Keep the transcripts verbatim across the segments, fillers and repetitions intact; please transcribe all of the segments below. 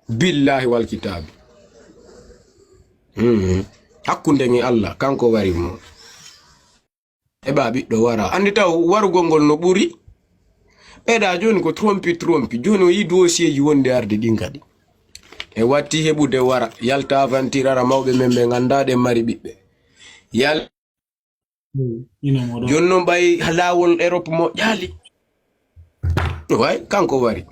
Billahi wal kitabi. Mhm. Hakkunde ngi Allah, kanko wari mo. Heɓa ɓiɗɗo wara. Andi taw warugol ngol no ɓuri. Ɓeyda joni ko trompi, trompi. Joni o yi dossier ji wonde arde ɗin kadi. E watti heɓude wara. Yalta aventure ara mawɓe men ɓe ngannda ɗe mari ɓiɓɓe. Yal- Mm, ino mo ɗo. Joni noon ɓay laawol Europe moƴƴaali. Way, kanko wari.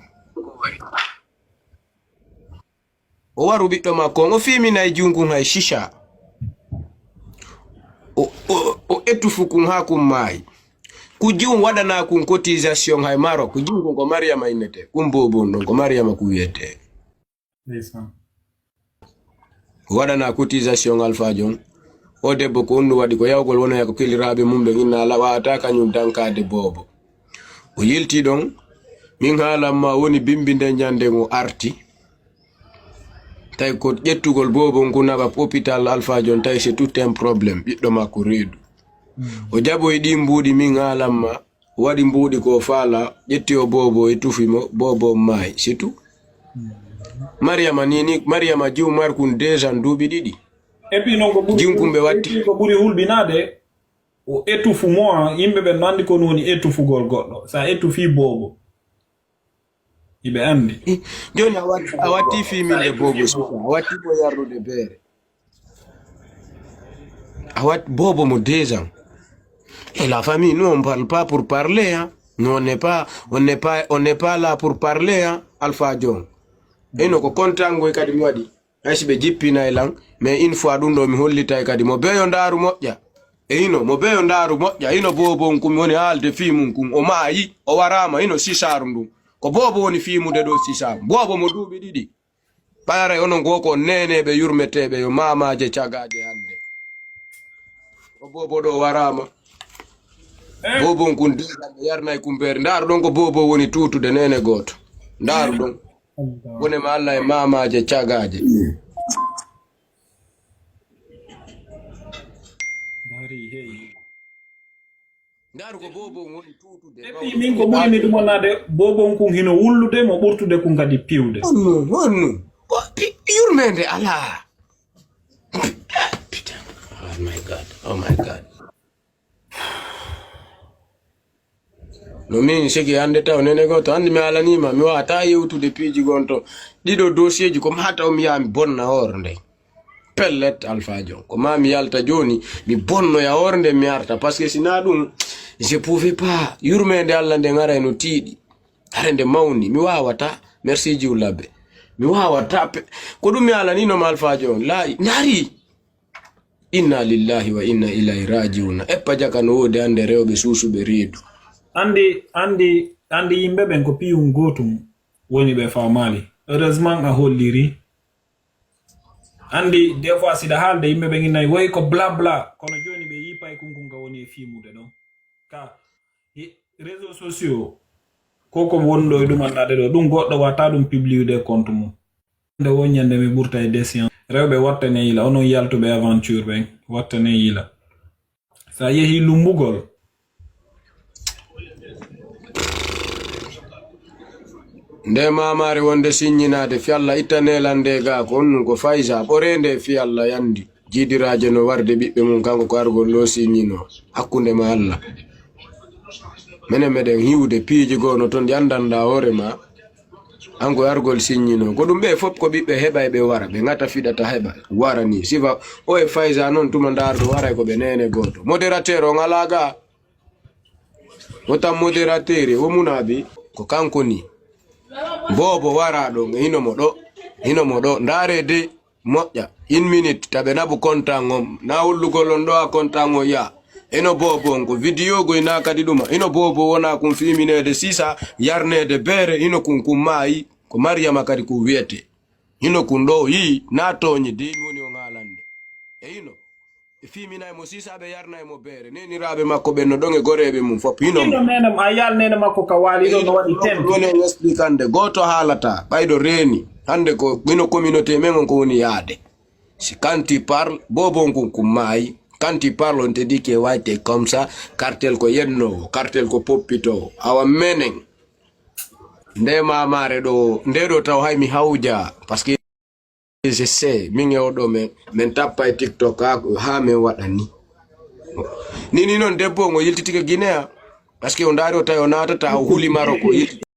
O waru ɓiɗɗo makko on, o fiminay junkun hay shisha. O, o, o etufu kun haa kun maayi. Ku jun waɗana kun cotisation hay Maroc. Junkun ko Mariama innete. Kun boobon ɗon ko Mariama ku wiyete. Ndeysaan. Waɗana cotisation alfaajo on. O debbo ko honɗum waɗi ko yawgol wonoya ko kiliraaɓe mum ɓe inna ala wawata kañum dankaade boobo. O yilti ɗon, min haalan ma woni bimbi nden ñande ngo arti. Tawi ko ƴettugol boobo ngu naɓa hôpital alfaajo on tawi c'est tout un problème, ɓiɗɗo makko reedu. O jaɓoyi ɗi mbuuɗi min haalan ma. O waɗi mbuuɗi ko faala, ƴetti o boobo e tufi mo, boobo on maayi, c'est tout. Mariama ni, ni, Mariama jiw markun deux ans duuɓi ɗiɗi. Et puis noon ko ɓuri, Jinkumɓe watti. Et puis ko ɓuri hulɓinaade, o etufu mo, a, yimɓe ɓen no anndi ko woni etufugol goɗɗo. So a etufii boobo, iɓe anndi. I, jooni a wat-, a watti fiminde boobo suka, a watti mo yarnude beere. A wat boobo mo deux ans. Et la famille, nous, on parle pas pour parler, hein. Nous, on n'est pas, on n'est pas, on n'est pas là pour parler, hein, Alpha John. Eno ko kontango kadi mi waɗi. Hay si ɓe jippinay lan, mais une fois ɗum ɗo mi hollitay kadi mo beyo ndaaru moƴƴa. E ino, mo beyo ndaaru moƴƴa, ino boobo on kun woni haalde fii mum kun. O maayi, o waraama, ino sisaaru ndun. Ko boobo woni fiimude ɗo sisaaru. Boobo mo duuɓi ɗiɗi. Ɓayre onon goo ko neeneeɓe yurmeteeɓe yo maamaaje cagaaje hannde. O boobo ɗo waraama. Boobon kun diigal ɓe yarnay kumbeere. Ndaaru ɗon ko boobo woni tuutude neene gooto. Ndaaru ɗon. Wone ma Allah e maamaaje cagaaje. Ndaaru ko boobo on woni tuutude. Et puis min ko ɓuri mi ɗumonnaade, boobo on kun hino wullude mo ɓurtude kun kadi piwde. Honno, honno? Ko pi-, yurmeende alaa. Putain. Oh my God. Oh my God. No min sigi hannde taw nene gooto, hannde mi alaniima, mi waawata yewtude piiji gonto. Ɗiɗo dossier ji ko maa taw mi yaha mi bonna hoore nde. Pellet, Alpha John. Ko maa mi yalta jooni, mi bonnoya hoore nde mi arta. Parce que si naa ɗum, je pouvais pas. Yurmeende Allah nde ngaray no tiiɗi. Hare nde mawni, mi waawata. Merci Jiw Labbe. Mi waawata. Pe-, ko ɗum mi alanino ma Alpha John. Laayi, ndaari. Inna lillahi wa inna ilayhi raji'un. Eppa jaka no woodi hannde rewɓe suusuɓe reedu. Anndi, anndi, anndi yimɓe ɓen ko piyum gootum woni ɓe faamaali. Heureusement a holliri. Anndi, des fois, siɗa haalde, yimɓe ɓe nginnay, woy ko bla bla, kono jooni ɓe yii pay kun kun ka woni e fiimude ɗon. Ka, hi-, réseaux sociaux, ko ko wonɗo e ɗum anndaade ɗo, ɗum goɗɗo wata ɗum publiude e compte mum. Nde won ñande mi ɓurta e décision. Rewɓe wattane yila, onon yaltuɓe aventure ɓen, wattane yila. Sa yehi lumbugol. Nde maamaare wonde siññinaade, fi Allah itta neelande ga ko on nun ko Faysa, ɓoreende fi Allah yandi. Jiidiraaje no warde ɓiɓɓe mum, kanko ko argol ɗo siññino hakkunde ma Allah. Menen meɗen hiwde piiji goo no toon ɗi anndanɗaa hoore ma. An ko argol siññino. Ko ɗum ɓe fof ko ɓiɓɓe heɓa e ɓe wara. Ɓe ŋata fiɗata heɓa. Wara ni. Sifa o e Faysa noon tuma ndaarɗo waray ko ɓe neene gooto. Modérateur on alaa ga. Wota modérateur e wo munaabi. Ko kanko ni. Boobo wara ɗo. Hino mo ɗo. Hino mo ɗo. Ndaare de. Moƴƴa. Une minute, taɓe naɓu kontan on. Na hollugol on ɗo a kontan on ya. Ino boobo on ko video goy na kadi ɗuma. Ino boobo wona kun fimineede sisa, yarneede beere, ino kun kun maayi. Ko Mariyama kadi kun wiyete. Ino kun ɗo yi, na tooñi de woni on haalande. E ino. Ɓe fiminay mo sisa, ɓe yarnay mo beere. Neniraaɓe makko ɓen no ɗon e goreeɓe mum fop. Hino mo. Hino neene ma, a yaal neene makko ka waali ɗo no waɗi tent. Woni on explicande. Gooto haalata, ɓayɗo reeni. Hannde ko ino communauté men on ko woni yaade. Si quand il parle, boobo on kun kun maayi. Quand il parle, on te dit que wayte comme ça, cartel ko yennoowo, cartel ko poppitoowo. Awa menen. Nde mamare ɗo, nde ɗo taw hay mi hawja, parce que je sais, min e oɗo men, men tappa e TikTok ha, ha men waɗa ni. Ni, ni non debbo on o yiltitike Guinée, parce que o ndaari o tawi o naatata, o huli Maroc, o yilti.